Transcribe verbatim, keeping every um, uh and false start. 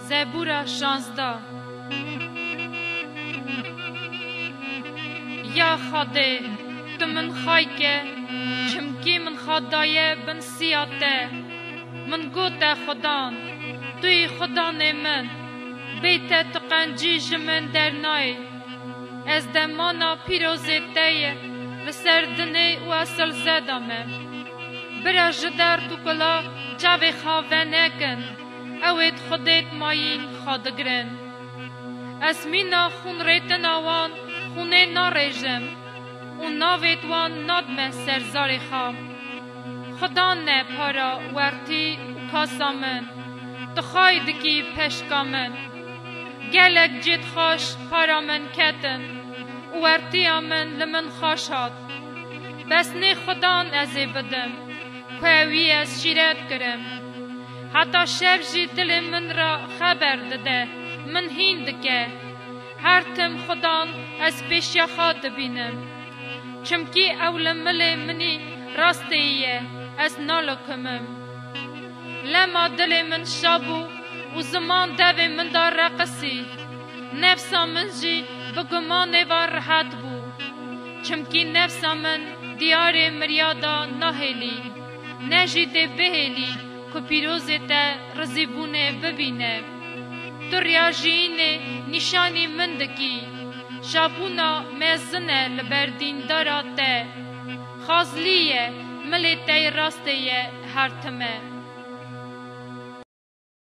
Zebûra şazdeh. Ya Xwedê, tu min xay ke, çimkî min xwe daye bin siya te. Min gote Xudan, tu yî Xudanê min, bê te tu qencî ji min dernayê. Ez demana pîrozê te ye, li ser dinê û esilze de me. Bira ji derd û kula çavê xwe venekin, ew ê di Xwedê di mayîn xwe digirin. Ez mîna xûnrêtina wan xûnê narêjim û navê di wan nadime ser zarê xwe. Xudan ne para wertî û kasa min, tu xay dikî peşka min. Gelek cêt xweş para min ketin û wertiya min li min xweş hat. Bes nê Xudan ez ê bidim, ku wî ez şîret kirim. Heta şev jî dilê min re xeber dide, min hîn dike. Her tim Xudan ez pêşiya xwe dibînim. Çimkî ew li milê min î rasteyî ye, ez nalikimim. Lema dilê min şa bû û ziman devê min de reqisî. Nefsa min jî bi gumanê ve rihet bû. Çimkî nefsa min diyarê miriya de nahêlî, ne jî dê bihêlî ku pîrozê te rizîbûnê bibîne. Tu riya jiyînê nîşanî min dikî. Şabûna mezin e li ber dîndara te. Xazlî ye, milê te yê rastê ye her time.